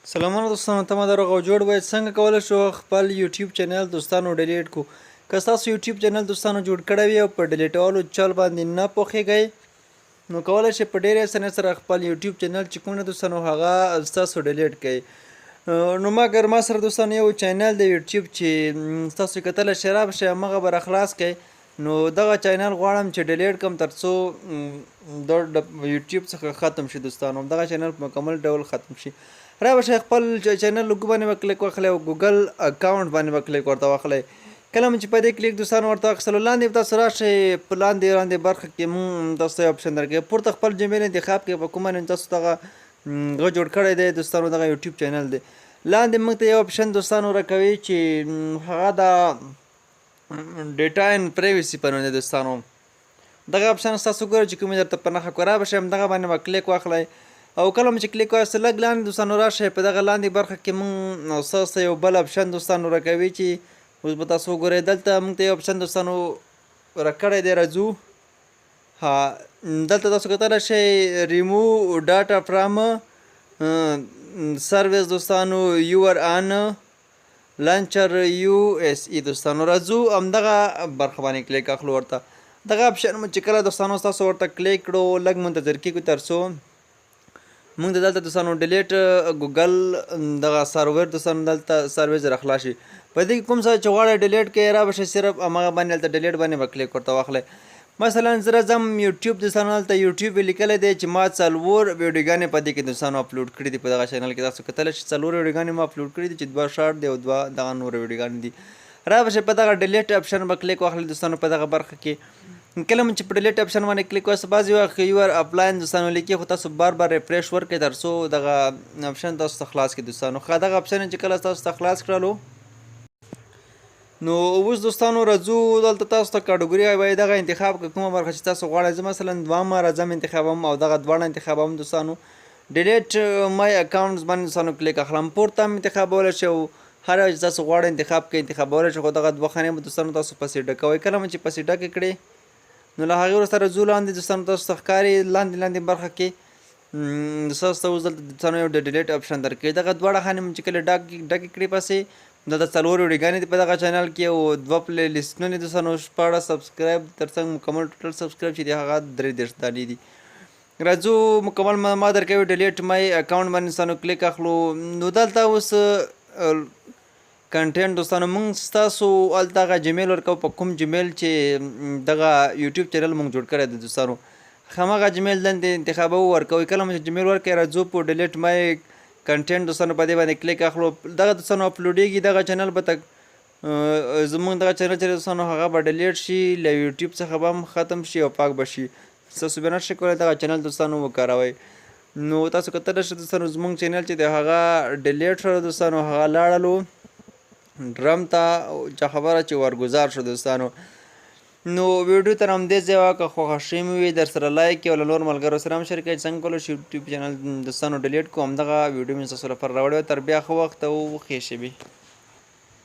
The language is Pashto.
سلامونه دوستانو، تمه ده روغ او جوړ وئ. څنګه کولی شو خپل یوټیوب چینل دوستانو delete کو؟ که تاسو یوټیوب چینل دوستانو جوړ کړی وي او په ډیلیټولو چل باندې نه پوهیږئ، نو کولی شئ په ډېرې اسانۍ سره خپل یوټیوب چینل چې کوم دوستانو هغه تاسو delete کړئ. نو مګر ما سره دوستانو یو چینل دی یوټیوب چې تاسو کتلی شئ، را به شئ، همغه به راخلاص کړئ. نو دغه چینل غواړم چې delete کړم ترڅو د یوټیوب څخه ختم شي. دوستانو، دغه چینل په مکمل ډول ختم شي. را به شئ، خپل چینل لوګو باندې به کلیک واخلئ او ګوګل اکاونټ باندې به کلیک ورته واخلئ. کله مو چې په دې کلیک دوستانو ورته واخیستلو، لاندې به تاسو راشئ. په لاندې لاندې برخه کې مونږ تاسو ته یو اپشن درکوي. پورته خپل جیمیل انتخاب کړئ په کوم باندې تاسو دغه غ جوړ کړی دی. دوستانو، دغه یوټیوب چینل دی. لاندې موږ ته یو اپشن دوستانو راکوي چې هغه د data and privacy په نوم دی. دوستانو، دغه اپشن تاسو ګورئ چې کومې درته په نښه کړه به شي، همدغه باندې به کلیک واخلئ. او کله مو چې کلیک واخیست، لږ لاندې دوستانو راشئ. په دغه لاندې برخه کې مونږ تاسو ته یو بل اپشن دوستانو راکوي چې اوس به تاسو وګورئ. دلته مونږ ته یو اپشن دوستانو راکړی دی. راځو، ها، دلته تاسو کتلی شئ ریمو ډاټا فرام سرویس دوستانو your on launcher یو اس ای. دوستانو، راځو، همدغه برخه باندې کلیک اخلو ورته. دغه اپشن مو چې کله دوستانو تاسو ورته کلیک کړو، لږ منتظر کیږو ترڅو مونږ ته دلته دوستانو delete ګوګل دغه سرور دوستانو دلته سرویس راخلاص شي. په دې کې کوم څه چې غواړئ delete کړئ، را به شي، صرف همغه باندې دلته delete باندې به کلیک ورته واخلئ. مثلا زه راځم یوټیوب دوستانو، دلته یوټیوب یې لیکلی دی چې ما څلور ویډیوګانې په دې کې دوستانو اپلوډ کړي دي. په دغه چینل کې تاسو کتلی شئ، څلور ویډیوګانې ما اپلوډ کړي دي چې دوه short دي او دوه دغه نور ویډیوګانې دي. را به شئ، په دغه delete اپشن به کلیک واخلئ. دوستانو، په دغه برخه کې کله مو چې په delete اپشن باندې کلیک وکړئ، بعضې وخت you are offline دوستانو لیکي، خو تاسو بار بار refresh ورکړئ تر څو دغه اپشن تاسو ته خلاص کړي. دوستانو، ښه، دغه اپشن چې کله تاسو ته خلاص کړلو، نو اوس دوستانو راځو. دلته تاسو ته کاټګوري وایي، دغه انتخاب کړئ کومه برخه چې تاسو غواړئ. زه مثلا دوهمه راځم انتخابوم او دغه دواړه انتخابوم. دوستانو، delete my account باندې دوستانو کلیک اخلم. پورته هم انتخابولی شئ او هر یو چې تاسو غواړئ انتخاب کړئ، انتخابولی شئ، خو دغه دوه خانې به دوستانو تاسو پسې ډکوئ. کله مو چې پسې ډکې کړې، نو له هغې وروسته راځو لاندې. دوستانو، تاسو ته ښکاري لاندې لاندې برخه کې تاسو ته اوس دلته دوستانو یو د delete اپشن درکوي. دغه دواړه خانې مو چې کله ډکې کړې، پسې دلته څلور ویډیوګانې دي په دغه چینل کې او دوه پلی لیستونه دي. دوستانو، 16 subscribe ترڅنګ مکمل total subscribe چې دی هغه 33 دانې دي. راځو، مکمل ما درکوي. delete my account باندې دوستانو کلیک اخلو. نو دلته اوس content دوستانو مونږ ستاسو هلته هغه جیمیل ورکوو په کوم جیمیل چې دغه یوټیوب چینل مونږ جوړ کړی دی. دوستانو، هماغه جیمیل دلته انتخابوو، ورکوي. کله مو چې جیمیل ورکړئ، راځو په delete my content دوستانو په دې باندې کلیک اخلو. دغه دوستانو اپلوډېږي. دغه چینل به تک زمونږ دغه چینل چې دوستانو هغه به delete شي، له یوټیوب څخه به هم ختم شي او پاک به شي. تاسو به نه شئ کولی دغه چینل دوستانو وکاروئ. نو تاسو کتلی شئ دوستانو، زمونږ چینل چې دی هغه delete شو. دوستانو، هغه لاړلو ډرم ته چې خبره چې ورګزار شو. دوستانو، نو ویډیو تر همدې ځایه وه. که خوښه شوې مو وي، در سره لایک او له نور ملګرو سره هم شریک کړئ. څنګه کولی شو یوټیوب چینل دوستانو delete کړو، همدغه ویډیو مې ستاسو لپاره راوړې وه. تر بیا ښه وخت او ښې شېبې.